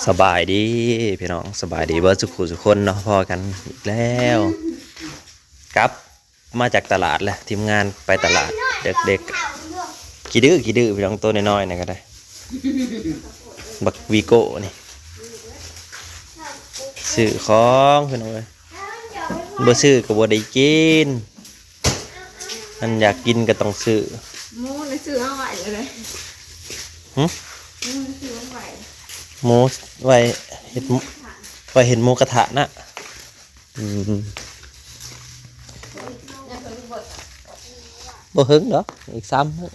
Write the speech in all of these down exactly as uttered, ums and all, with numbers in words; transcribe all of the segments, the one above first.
สบายดีพี่น้อง สบายดีเบิดสุขุสุคนเนาะ พ้อกันอีกแล้ว กลับมาจากตลาดแล้ว ทีมงานไปตลาด เด็กๆ ขี้ดื้อขี้ดื้อพี่น้อง ตัวน้อยๆนี่ก็ได้ บักวีโก้นี่ ซื้อของพี่น้องเอ้ย บ่ซื้อก็บ่ได้กิน มันอยากกินก็ต้องซื้อ หมูน่ะซื้อเอาไว้เลย หึ หมูน่ะซื้อเอาไว้ หมูไว้เฮ็ดหมู ไว้เฮ็ดหมูกระทะนะ อืม บ่เฮิงดอก อีกสามมื้อ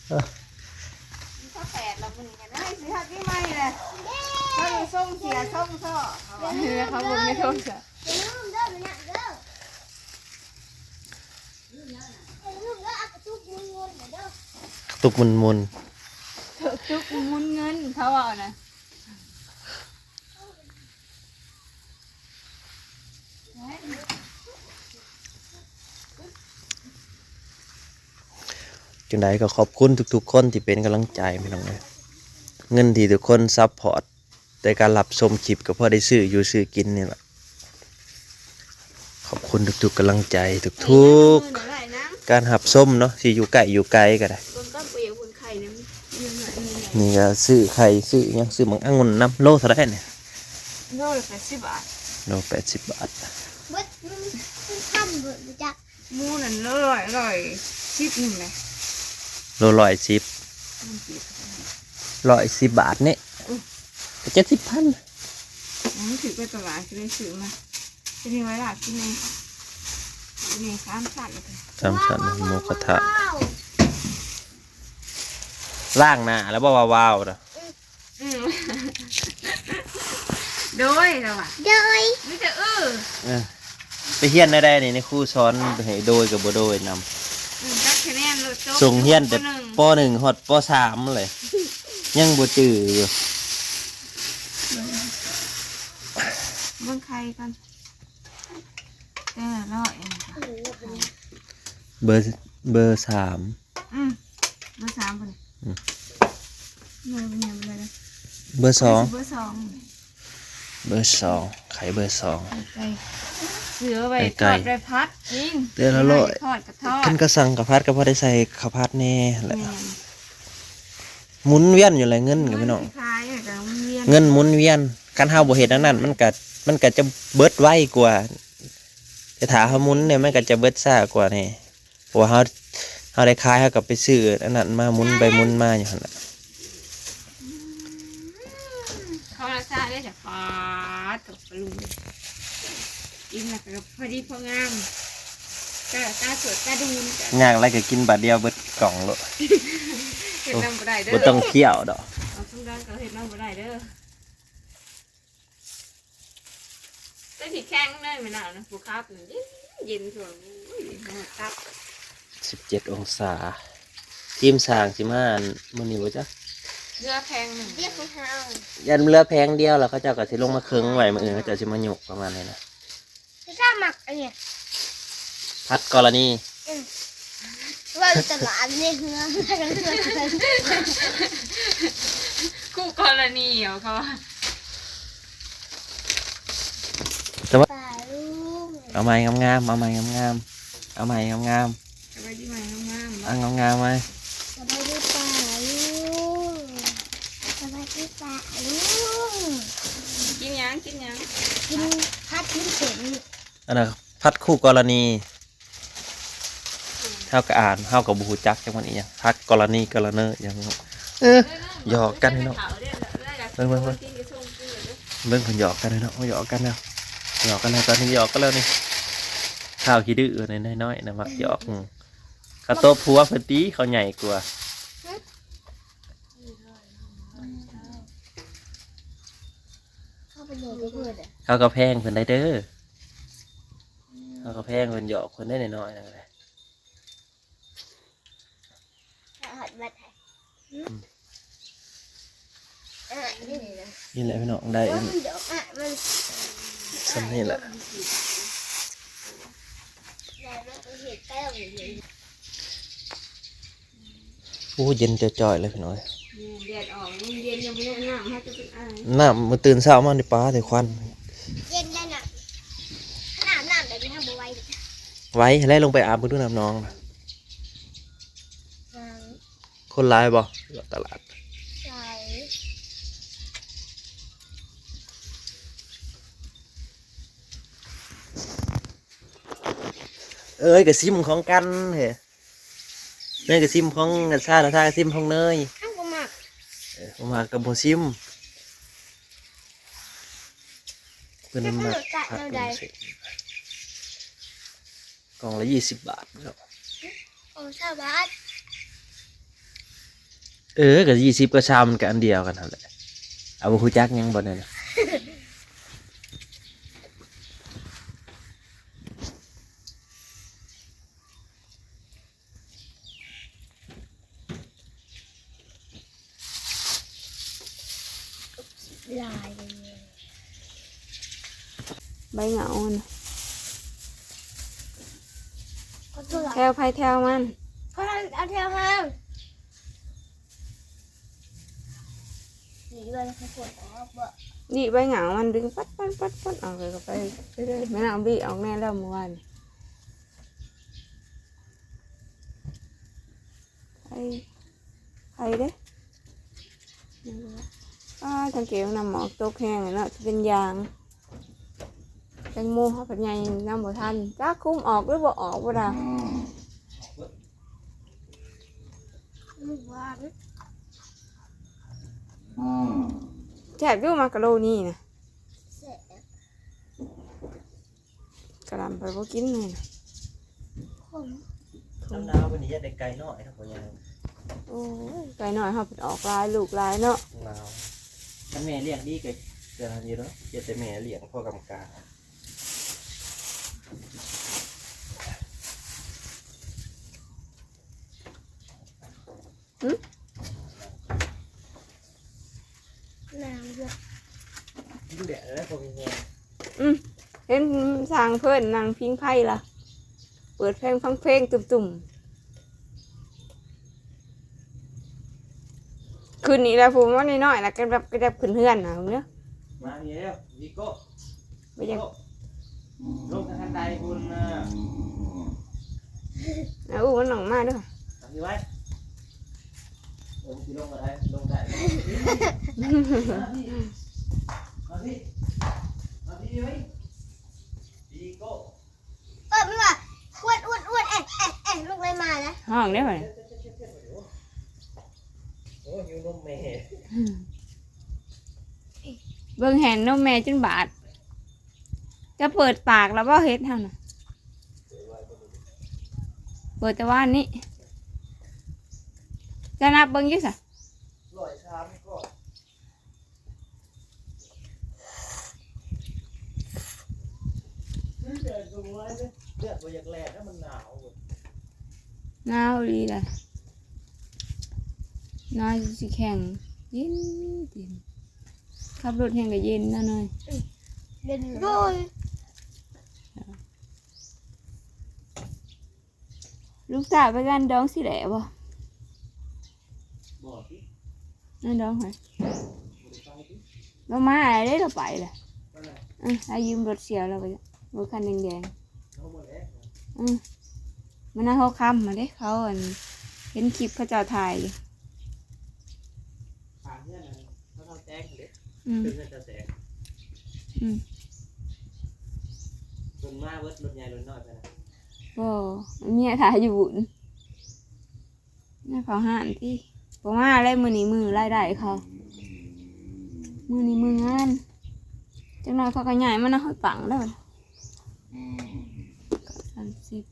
เออ ข้าวแปดละมื้อนี้กันเอ้ย สิฮอดปีใหม่เลย เขาอยู่ส่งเสียส่งท่อ เขาว่า เดี๋ยวเขาบ่มีโทรศัพท์ ตุกมุนมุน จุกมุนเงินเขาเอานะ จังใดก็ขอบคุณทุกๆคนที่เป็นกำลังใจพี่น้องเอ้ย เงินที่ทุกคนซัพพอร์ตในการรับชมคลิปก็พอได้ซื้ออยู่ซื้อกินนี่แหละ ขอบคุณทุกๆกำลังใจทุกๆการรับชมเนาะ ที่อยู่ใกล้อยู่ไกลก็ได้ เบิ่งก้อนเปรียวบนไข่นะ มันยังไง นี่ก็ซื้อไข่ซื้อหยัง ซื้อหมากองุ่นนำ โลเท่าไหร่เนี่ย โลละแปดสิบบาท โลแปดสิบบาท เบิดมันมันทำเบิดบ่จัก หมูนั่นโลร้อย ร้อยสิบหนึ่งเลย โลร้อยสิบ มันสิบ ร้อยสิบบาทนี่ อืม เจ็ดสิบพัน มันถือไปตลาดก็เลยซื้อมา จะมีไว้ลาบกินเอง กินเองสามชั้นเลย สามชั้นหมูกระทะ ว้าว ล้างหน้าแล้วบอกว่าว้าวนะ อืม โดยแล้วว่ะ โดย มีแต่เออ เออ ไปเฮียนได้ได้นี่ ในครูสอนให้โดยกับบ่โดยนำ อืม ตัดคะแนนโลดจบ ส่งเฮียนแต่ ป.หนึ่ง ป.หนึ่ง ฮอด ป.สาม เลย ยังบ่จื้ออยู่ เบิ่งไข่ก่อน แต่ละร้อยเองค่ะ เบอร์ เบอร์สาม อืม เบอร์สามคนนี้ อืม เบอร์เนี่ยเบอร์อะไร เบอร์สอง เบอร์สอง เบอร์สอง ไข่เบอร์สอง ไก่ เสือไว้ ไก่ ทอดไว้ผัด ยิง เดือนละร้อย ทอดกระทอด เพิ่นก็สั่งข้าวผัดก็พอได้ใส่ข้าวผัดแน่แหละ แม่น หมุนเวียนอยู่แหละเงินกับพี่น้อง ขายอะก็หมุนเวียน เงินหมุนเวียน คันเฮาบ่เฮ็ดอันนั้น มันก็ มันก็จะเบิดไวกว่า แต่ถ้าเฮาหมุนเนี่ย มันก็จะเบิดช้ากว่านี่ เพราะว่าเฮา เฮาได้ขาย เฮาก็ไปซื้ออันนั้นมา หมุนไปหมุนมาอยู่หั่นน่ะ เขาละซ่าได้แต่ปาดตกปลาลุง กินแล้วก็พอดีพองาม ก็ตาสวยตาดูน ยากหลายก็กินบาดเดียวเบิดกล่องโลด เฮ็ดนำบ่ได้เด้อ บ่ต้องเคี่ยวดอก เอาซุมดังก็เฮ็ดนำบ่ได้เด้อ แต่สิแข็งเลยแม่นาวนะ ผู้ขับนี่เย็น เย็นส่วน โอ้ย เย็นหัวตับ สิบเจ็ดองศา ทีมสร้างสิมาอันมื้อนี้บ่จ๊ะ เรือแพงหนึ่ง เรียกของเฮา ยันเรือแพงเดียวแล้วเขาเจ้าก็สิลงมาเคิงไว้ มื้ออื่นเขาเจ้าสิมายกประมาณนี้นะ พี่ชอบหมักอันเนี้ย ผัดกรณี อืม ว่าตลาดในเฮือน คู่กรณีเหรอเขา แต่ว่า ป่าลุง เอาไม้งามๆ เอาไม้งามๆ เอาไม้งามๆ สบายดีใหม่งามๆ เอางามๆ ไว้ สบายดีป่าลุง สบายดีป่าลุง กินหยัง กินหยัง กินผัดกินเผ็ด อันนั้นผัดคู่กรณี เฮาก็อ่าน เฮาก็บ่ฮู้จักจักมันอีหยัง ผัดกรณีกรเนอหยัง เออ หยอกกันเนาะ เบิ่ง เบิ่ง เบิ่ง เบิ่งเพิ่นหยอกกันเนาะ หยอกกันเนาะ หยอกกันแล้ว ตอนนี้หยอกกันแล้วนี่ ข้าวขี้ดื้อนี่น้อยๆนะ มักหยอก อืม เขาโตผัวเพิ่นติ เขาใหญ่กว่า เข้าไปเลยก็เพื่อนอะ เขาก็แพงเพิ่นได้เด้อ เขาก็แพงเพิ่นหยอกเพิ่นได้น้อยๆนะ หัดมาไทย อืม อ่ะ นี่นะ นี่แหละพี่น้อง ได้ ว่ามันดอกอ่ะ มัน ส่ำนี่แหละ แล้วมันก็เห็นแก้วอยู่ โอ้ เย็นจ่อยๆ เลยพี่น้อง แดดออก เย็นยังไม่ได้น้ำเขาจะเป็นไอ น้ำมื้อตื่นเช้ามานี่ปาแต่ควัน เย็นได้น่ะ น้ำ น้ำแบบนี้บ่ไหว ไหวแล้วลงไปอาบเบิ่งดูน้ำหนองน่ะ อืม คนหลายบ่ตลาด ใช่ เอ้ย ก็ซิมของกันเฮ้ย เนยก็ซิมของนัชชา นัชชาก็ซิมของเนย เอ้า บ่มัก เออ บ่มักก็บ่ซิม เพิ่นมัก เพิ่นรสชาติ ผัก แนวใด เพิ่นสิ กล่องละยี่สิบบาทเนาะ โอ้ ซาวบาท เออ ก็ยี่สิบกับซาวมันก็อันเดียวกันหั่นแหละ เอาบ่ฮู้จักหยังบ่เนี่ยนะ ลายเลย ใบเหงาน่ะ ก็ตัวละ แถวไผแถวมัน เพราะเราเอาแถวห้าง สีเลยเขาขวดออกบ่ นี่ใบเหงามันดึงปัดปัดปัดปัดออกเลยก็ไปเรื่อยๆ แม่นางบีออกแน่แล้วเมื่อวาน ไผ ไผเด้ อ้า สังเกตว่าน้ำหมอกตกแฮงเลยเนาะ สิเป็นยาง แตงโมเขาผัดใหญ่น้ำบ่ทัน จักคุมออกหรือบ่ออกบ่ดา หวาน แซ่บอยู่มักกะโรนีนะ แซ่บ กะหล่ำไปบ่กินเลยนะ ขม น้ำหนาววันนี้อยากได้ไก่น้อยครับพ่อใหญ่ โอ้ย ไก่น้อยเขาเป็นออกหลายลูกหลายเนาะ หนาว ถ้าแม่เลี้ยงดีก็จะอยู่เนาะ อยากแต่แม่เลี้ยงพ่อกำกา หึ หนาวอยู่ ยิ่งแดดแล้วพอมีแฮง อืม เห็นสร้างเพิ่นนั่งพิงไฟล่ะ เปิดเพลงฟังเพลงตุ่มๆ คืนนี้แล้วผมว่าน้อยๆแล้วก็แบบกระดับขึ้นเฮือนนะเนาะ มานี่แล้ว วิโก้ บ่อยาก ลงทางคันไดคุณนะ เอาอู้มันออกมาด้วย เอาที่ไว้ เออ มันสิลงก็ได้ ลงได้ มาพี่ มาพี่ มาพี่ไว้ วิโก้ เออ ไม่ว่า อ้วน อ้วน อ้วน เอ๊ะ เอ๊ะ เอ๊ะ ลูกอะไรมานะ ห้องได้ไหม โอ้ หิวนมแม่ เบิ่งแหนนมแม่จนบาด จะเปิดปากแล้วบ่เฮ็ดเฮาน่ะ เปิดแต่ว่านนี้ จะนับเบิ่งอยู่ซะ ร้อยสามก็ เลือดบ่อยากแลกนะ มันหนาวเว้ย หนาวอีหลีล่ะ หนาวสิแข็ง เย็น เย็น ขับรถแฮงก็เย็นนะน้อย เย็นเลย ลูกสาวไปงานดองสิแหละบ่ บอกสิ งานดองไผ บ่ได้ไปสิ เรามาอะไรเด้ เราไปเลย ไปไหน เออ ให้ยืมรถเสี่ยวเราไป รถคันแดงๆ เขาบ่แล้ว อืม มันน่าเขาค้ำมาเด้ เขาอัน เห็นคลิปเขาเจ้าถ่ายอยู่ ข้างเฮือนนั่นเขาเจ้าแตงเด้ อืม เป็นเฮือนเจ้าแตง อืม เพิ่นมาเบิดรถใหญ่รถน้อยไปนะ บ่ เมียถ่ายอยู่บุญ นี่เขาห้านที่บ่มาแล้ว มื้อนี้มื้อรายได้เขา มื้อนี้มื้องาน จักหน่อยเขาก็ย้ายมานะ ห้อยปังแล้ว สามสิบ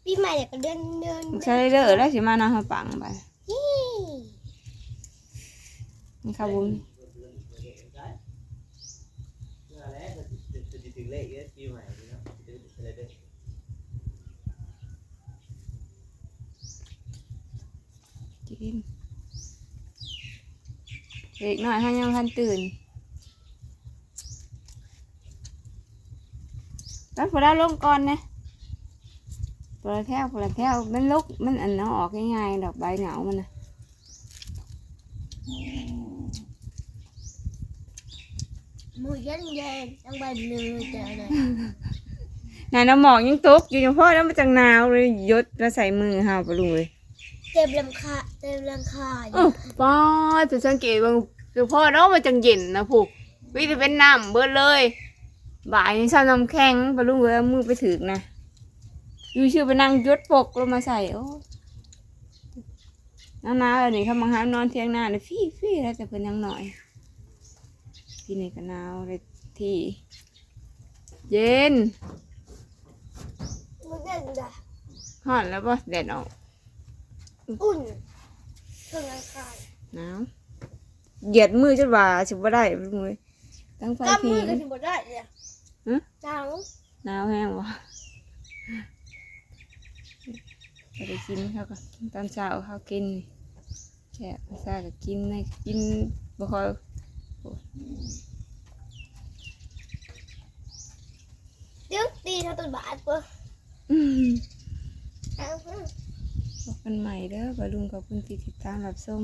ปีใหม่เดี๋ยวก็เดือน เดือน ใช่เด้อ แล้วสิมานะ ห้อยปังไป อี้ นี่ค่ะบุญ กิน เด็กน้อยเขายังพันตื่น แล้วพอเราลงก่อนเนี่ย พอละแถว พอละแถว มันลุก มันอันเอาออกง่ายๆ ดอกใบเหงามันนะ มือเย็นเย็นต้องไปเลยเจอเลย นั่นน่ะหมอกยังตกอยู่ ยังพอแล้วมันจังหนาวเลย หยดมาใส่มือเฮาปะลุงเอ้ย เต็มหลังคาเต็มหลังคา เออปอดจะสังเกตเบิ่ง คือพอเนาะมันจังเย็นนะพุก วิจะเป็นน้ำเบิดเลย บ่ายนี้เช้าน้ำแข็งปะลุงเอ้ย เอามือไปถืกนะ อยู่ชื่อไปนั่งหยดปกลงมาใส่ โอ้ หนาวๆ อันนี้เขามาหานอนเที่ยงหน้าเลย ฟรีๆ แล้วแต่เพิ่นยังหน่อย ที่นี่ก็หนาวเลยที่ เย็น มันเย็นจ้ะ ฮ้อนแล้วบ่แดดออก อุ่นเต็มหลังคา หนาว เหยียดมือจนว่าสิบ่ได้เลย ตั้งไฟ กำ พิ มือง ก็สิบ่ได้เลย หึ จัง หนาวแห้งบ่ บ่ได้กิน เขาก็กินตอนเช้า เขากินนี่แค่ภาษาก็กินในกินบ่ค่อย เดี๋ยวตีเท่าต้นบาทเปล่า อืม เอาเพิ่ม พบกันใหม่เด้อปะลุง ขอบคุณที่ติดตามรับชม